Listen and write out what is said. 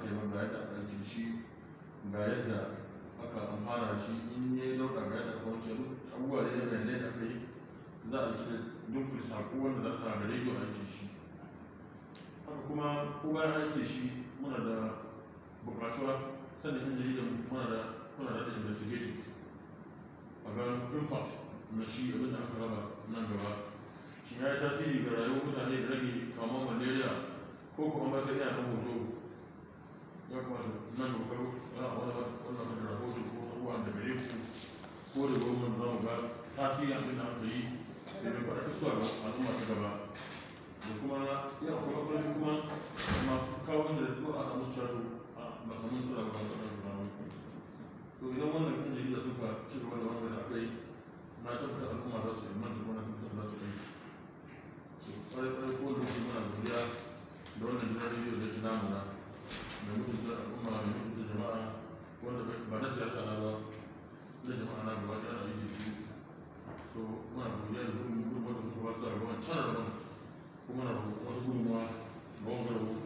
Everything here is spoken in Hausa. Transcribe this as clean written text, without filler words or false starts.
aka yi ba, ga yadda aka aiki shi, ga yadda aka amfana da shi, in ya yi dauɗa ga yadda aka wanke, abubuwa da na bayanai da aka yi, za a kira dunkule sako wanda za su ga rediyo a aiki shi. Haka kuma ko bayan aiki shi, muna da bukatuwa sannan yan jarida muna da investigative a gano impact na shi abin da aka raba nan gaba, shin ya yi tasiri ga rayuwar mutane da rage kamar malaria, ko kuma ba ta iya kan hoto. Ya kamata nan gaba karo za a wani wannan da rahoto ko abubuwan da gare ku ko da gwamnati, za mu ga tasiri abin da aka yi domin faɗa zuwa ga al'umma ta gaba. Da kuma ya akwai matsaloli kuma masu kawo shi da ko a musu cato ba samun sura ba kan ƙasar da. To, idan wannan yan jarida suka ci gaba da wannan da aka yi, na tabbata al'umma za su imanta, kuma na tabbata za su yi. To, kwarai kwarai, ko da muna godiya da wannan gidan rediyo da ke namu na mai mutunta al'umma, mai mutunta jama'a, wanda ba na siyasa na ba, na jama'a na gaba ɗaya na yi su. To, muna godiya da gudunmuwa da kuka ba su a gaban can rabon, kuma na roƙon wasu gudunmuwa ga wanga rabo.